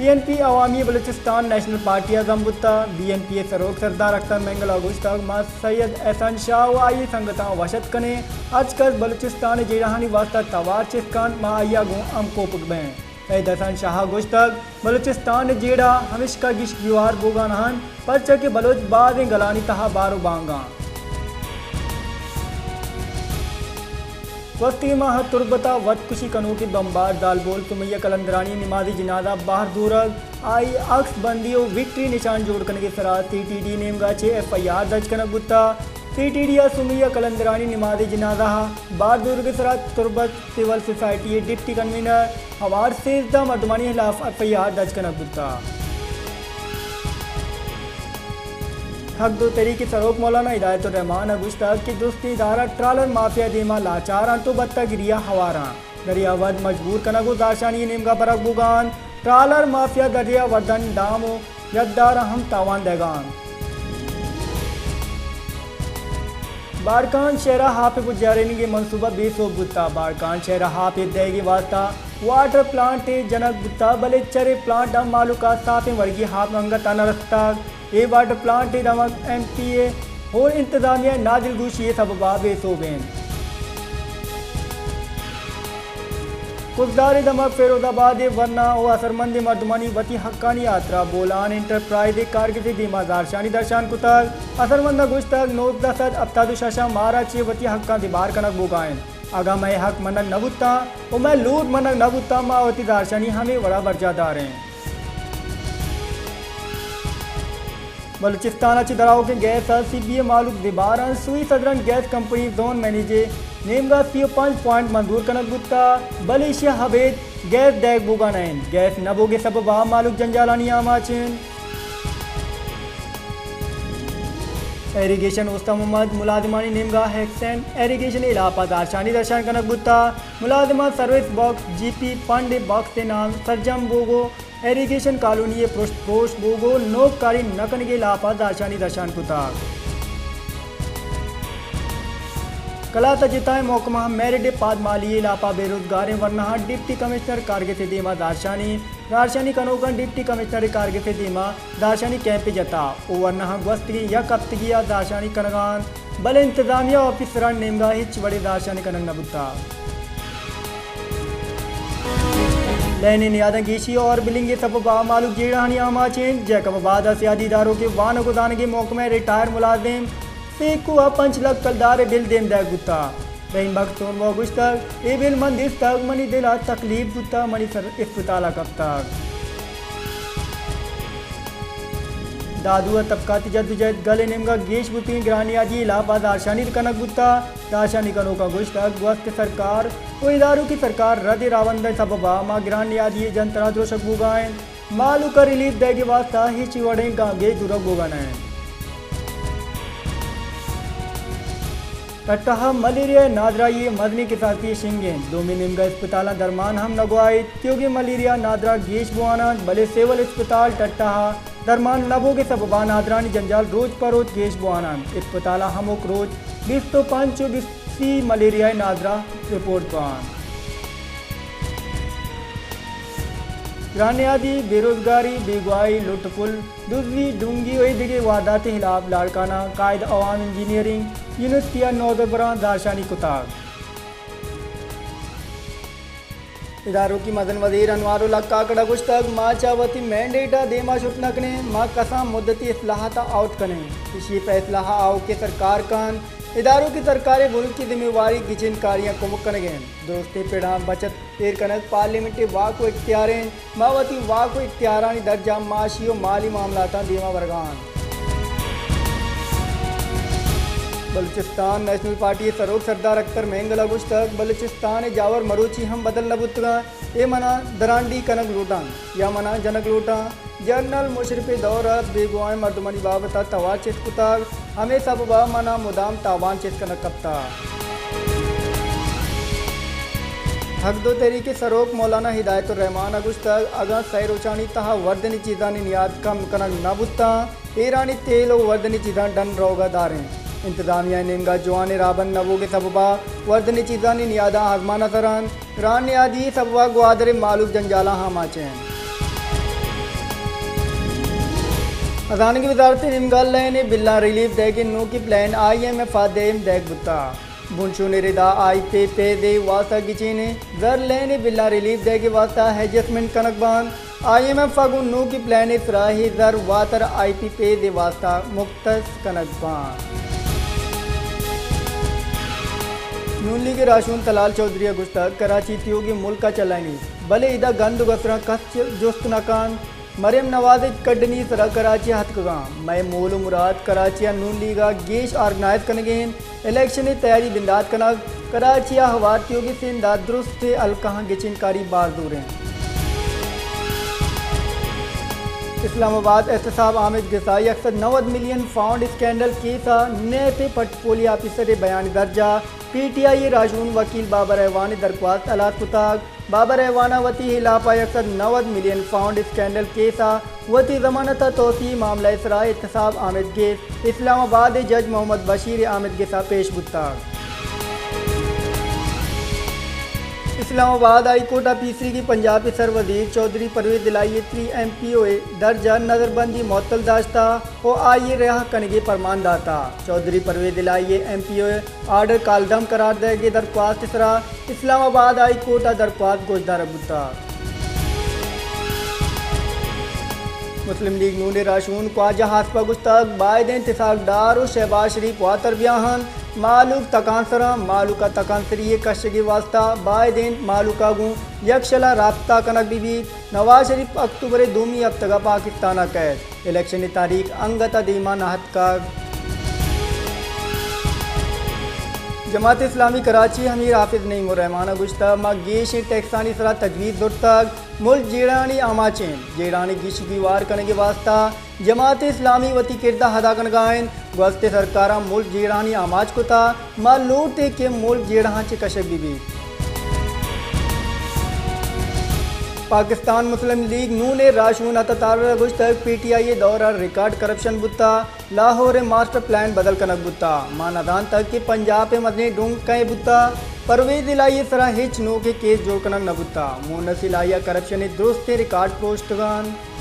Be N P عوامی Balochistan national party ءَ زم بوتگ۔ بی این پی ءِ سروک سردار اختر مینگل ءَ گوشتگ، ما سید احسان شاہ ءُ آئی ءِ سنگتاں وش اتک کنیں، ہرچ کس بلوچستان ءِ جیڑہانی واستہ توار چست کنت، ما آئی ءَ گوں ہمکوپگ بئیں۔ سید حسن شاہ ءَ گوشتگ، بلوچستان ءِ جیڑہ ہمیشکا گیش گیوار بوگا نہ انت، پرچا کہ بلوچ بازیں گلانی تہا بار ءُ بانگ انت۔ گوستگیں ماہ ءَ تربت ءَ وت کشی کنوکیں بمبار زالبول سمیہ قلندرانی نمازی جنازہ بہر زورگ، آئی عکس بندی ءُ وکٹری نشان جوڑ کنگ ءِ سرا سی ٹی ڈی نیمگا چہ ایف آئی آر درج کنگ بوتگ۔ سی ٹی ڈی ءَ سمیہ قلندرانی نمازی جنازہ ءَ بہر زورگ ءِ سرا تربت سول سوسائٹی ءِ ڈپٹی کنوینر ہوار سیزدہ مردمانی ہلاف ایف آئی آر درج کنگ بوتگ۔ حق دو تحریک ءِ سروک مولانا ہدایت الرحمان ءَ گوشتگ کہ درستیں ادارہ ٹرالر مافیا ءِ دیما لاچار انت ءُ بتہ گری ءَ ہوار انت۔ دریا ءِ وھد مجبور کنگ ءُ زہرشانی ءِ نیمگا برگ بوگا انت۔ ٹرالر مافیا ءَ دریا ءِ وھدانی دام ءُ یدار ءَ ہم تاوان دئیگا انت۔ بارکھان شہر ءَ آپ ءِ پجارینگ ءِ منصوبہ بے سوب بوتگ۔ بارکھان شہر ءَ آپ ءِ دئیگ ءِ واستہ واٹر پلانٹے جنگ بوتگ، بلے چرے پلانٹ ءَ مہلوک ءَ صافیں ورگی آپ انگت ءَ نہ رستگ۔ اے واٹر پلانٹ ءِ دمگ ایم پی اے ءُ انتظامیہ ءِ نادلگوشی ءِ سبب ءَ بے سوب انت۔ خضدار ءِ دمگ فیروز آباد ءِ ورنا ءُ اثرمندیں مردمانی وتی حقانی ہاترا بولان انٹرپرائز ءِ کارگس ءِ دیما زہرشانی درشان کتگ۔ اثرمند ءَ گوشتگ، نوزدہ سد ہپتاد ءُ شش ءَ مارا چہ وتی حقاں دیبار کنگ بوگا انت۔ اگاں مئے حق منگ نہ بوتاں ءُ مئے لوٹ منگ نہ بوتاں، ما وتی زہرشانی ہمے وڑا برجاہ داریں۔ بلوچستان ءَ چہ دراوکیں گیس ءَ سی بی ءِ مہلوک دیبار انت۔ Sui southern gas company zone manage ءِ نیمگا سی ءُ پنچ پوائنٹ منظور کنگ بوتگ، بلے ایشی ءَ ابید گیس دئیگ بوگا نہ انت۔ گیس نہ بوگ ءِ سبب ءَ مہلوک جنجالانی آماچ انت۔ ایریگیشن اوستہ محمد ملازمانی نیمگا ہیکسین ایریگیشن ءِ ہلاپ ءَ زہرشانی درشان کنگ بوتگ۔ ملازماں سروس باکس، جی پی، فنڈ ءِ باکس ءِ نام سرجم بوگ ءُ ایریگیشن کالونی ءِ پرشت پروش بوگ ءُ نوک کاری نہ کنگ ءِ ہلاپ ءَ زہرشانی درشان کتگ۔ کلات ءَ جتائیں محکمہ میرٹ ءِ پادمالی ءِ ہلاپ ءَ بے روزگاریں ورناہاں ڈپٹی کمشنر کارگس ءِ دیما زہرشانی۔ زہرشانی کنوکاں ڈپٹی کمشنر ءِ کارگس ءِ دیما زہرشانی کیمپے جتا ءُ ورناہاں گوستگیں یک ہفتگی ءَ زہرشانی کنگا انت، بلے انتظامیہ ءُ آفیسرانی نیمگا ہچ وڑیں زہرشانی کنگ نہ بوتگ۔ لینیں نیاداں گیشی ءُ اوور بلنگ ءِ سبب ءَ مہلوک جیڑہانی آماچ انت۔ جیکب آباد ءَ سیادی داروکیں وانگ ءُ زانگیں محکمہ ءِ ریٹائر ملازم سیکو ءَ پنچ لکھ کلدار ءِ بل دیم دئیگ بوتگ۔ رحیم بخش سونو ءَ گوشتگ، اے بل من دیستگ، منی دل ءَ تکلیف بوتگ، منی سر اسپتال ءَ کپتگ۔ دادو ءُ طبقاتی جدوجہد گل ءِ نیمگا گیش بوتگیں گران نیادی ءِ ہلاپ ءَ زہرشانی کنگ بوتگ۔ زہرشانی کنوکاں گوشتگ، گوست سرکار ءُ اداروکی سرکار رد ءِ راوند ءِ سبب ءَ ما گران نیادی ءِ جنتر ءَ دروشگ بوگا انت۔ مہلوک ءَ ریلیف دئیگ ءِ واستہ ہچ وڑیں گامگیج زورگ بوگا نہ انت۔ ٹٹہ ءَ ملیریا ءِ نادراہی ءِ مزنیں کساسی ءِ شنگ انت۔ دومی نیمگا اسپتالاں درمان ہم نہ گواہیت۔ تیوگیں ملیریا ءِ نادراہ گیش بوان انت، بلے سول اسپتال ٹٹہ ءَ درمان نہ بوگ ءِ سبب ءَ نادراہانی جنجال روچ پہ روچ گیش بوان انت۔ اسپتال ءَ ہمک روچ بیست ءُ پنچ ءُ بیست سی ملیریا ءِ نادراہ رپورٹ بوان۔ گران نیادی، بے روزگاری، بیگواہی، لٹ ءُ پل، دزی، ڈونگی ءُ اے دگہ واردات ءِ ہلاپ لاڑکانہ قائد عوام انجینئرنگ یونیورسٹی ءَ نودربراں زہرشانی کتگ۔ اداروکی مزن وزیر انوار الحق کاکڑ ءَ گوشتگ، ما چہ وتی مینڈیٹ ءَ دیما شت نہ کنیں، ما کسان مدتی اصلاحات ءَ آؤٹ کنیں۔ ایشی ءِ فیصلہ ءَ آؤکیں سرکار کنت۔ اداروکی سرکار ءِ بنکی ذمہ واری گچین کاریاں کمک کنگ ءَ انت۔ درستیں پڑاں بچت ایر کنگ پارلیمنٹ ءِ واک ءُ اختیار انت۔ ما وتی واک ءُ اختیارانی درجا معاشی ءُ مالی معاملاتاں دیما برگا انت۔ بلوچستان نیشنل پارٹی ءِ سروک سردار اختر مینگل ءَ گوشتگ، بلوچستان ءِ جاور مروچی ہم بدل نہ بوتگاں، اے منا درانڈیھ کنگ لوٹاں یا منا جنگ لوٹاں۔ جنرل مشرف ءِ دور ءَ بیگواہیں مردمانی بابت ءَ توار چست کتگ، ہمے سبب ءَ منا مدام تاوان چست کنگ کپتگ۔ حق دو تحریک ءِ سروک مولانا ہدایت الرحمان ءَ گوشتگ، اگاں سئے روچانی تہا وردنی چیزانی نیاد کم کنگ نہ بوتاں، ایرانی تیل ءُ وردنی چیزاں ڈن روگ ءَ داریں۔ انتظامیہ ءِ نیمگ ءَ جوانیں راہبند نہ بوگ ءِ سبب ءَ وردنی چیزانی نیاداں آزمان ءَ سر انت۔ گران نیادی ءِ سبب ءَ گوادر ءِ مہلوک جنجالاں آماچ انت۔ ہزانگی وزارت ءِ نیمگا لین ءِ بلاں ریلیف دئیگ ءِ نوکیں پلان آئی ایم ایف ءَ دیم دئیگ بوتگ۔ بنشون ءِ ردا آئی پی پیز ءِ واستہ گچین ءِ زر لین ءِ بلاں ریلیف دئیگ ءِ واستہ ایڈجسٹمنٹ کنگ بنت۔ آئی ایم ایف ءَ گوں نوکیں پلان ءِ سرا اے زر واتر آئی پی پیز ءِ واستہ مختص کنگ بنت۔ نون لیگ ءِ راہشون طلال چوہدری ءَ گوشتگ، کراچی تیوگیں ملک ءَ چلائینیت، بلے ادا گند ءُ گسراں کس جست نہ کنت۔ مریم نواز ءِ کڈنی سرا کراچی ءَ اتکگاں۔ مئے مول ءُ مراد کراچی ءَ نون لیگ ءَ گیش آرگنائز کنگ ءَ انت۔ الیکشن ءِ تیاری بندات کنگ، کراچی ءَ ہوار تیوگیں سند ءَ درستیں حلقہاں گچین کاری باز زور انت۔ اسلام آباد، احتساب آمید گس ءَ یک سد نود ملین پاؤنڈ اسکینڈل کیس ءَ نیب ءِ پٹ پولی آفیسر ءِ بیان ءِ درج ءَ پی ٹی آئی ءِ راہشون وکیل بابر اعوان ءِ درخواست ہلاس کتگ۔ بابر اعوان ءَ وتی ہلاپ ءَ یک سد نود ملین پاؤنڈ اسکینڈل کیس ءَ وتی ضمانت ءِ توسیع ءِ معاملہ ءِ سرا احتساب آمید گس اسلام آباد ءِ جج محمد بشیر ءِ آمید گس ءَ پیش بوتگ۔ اسلام آباد ہائی کورٹ ءَ پیسریگیں پنجاب ءِ سر وزیر چوہدری پرویز الہی ءِ تری ایم پی او ءِ درج ءَ نظربندی معطل داشتہ ءُ آئی ءِ رہا کنگ ءِ پرمان داتہ۔ چوہدری پرویز الہی ءِ ایم پی او ءِ آرڈر کالعدم قرار دئیگ ءِ درخواست ءِ سرا اسلام آباد ہائی کورٹ ءَ درخواست گوشدارگ بوتگ۔ مسلم لیگ نون ءِ راہشون خواجہ آصف ءَ گوشتگ، باید انت اسحاق ڈار ءُ شہباز شریف واتر بیا انت، مہلوک تکانسر انت، مہلوک ءَ تکانسری ءِ کشگ ءِ واستہ باید انت مہلوک ءَ گوں یکشل ءَ رابطہ کنگ بہ بیت۔ نواز شریف اکتوبر ءِ دومی ہفتگ ءَ پاکستان ءَ کئیت۔ الیکشن ءِ تاریخ انگت ءَ دیما نہ اتکگ۔ جماعت اسلامی کراچی ءِ امیر حافظ نعیم الرحمان ءَ گوشتگ، ما گیشیں ٹیکسانی سرا تجویز زرتگ، ملک جیڑھانی آماچ انت، جیڑھانی گیشی گیوار کنگ ءِ واستہ جماعت اسلامی وتی کرد ءَ ادا کنگ ءَ انت۔ گوستیں سرکاراں ملک جیڑھانی آماچ کتہ، ما لوٹ ایں کہ ملک جیڑھاں چہ کشگ بہ بیت۔ پاکستان مسلم لیگ نون ءِ راہشون عطا تارڑ ءَ گوشتگ، پی ٹی آئی ءِ دور ءَ ریکارڈ کرپشن بوتہ، لاہور ءِ ماسٹر پلان بدل کنگ بوتہ، ما نہ زانتگ کہ پنجاب ءِ مزنیں ڈونگ کئے بوتہ، پرویز الہی ءِ سرا ہچ نوکیں کیس جوڑ کنگ نہ بوتہ، مونس الہی ءَ کرپشن ءِ درستیں ریکارڈ پروشتگ انت۔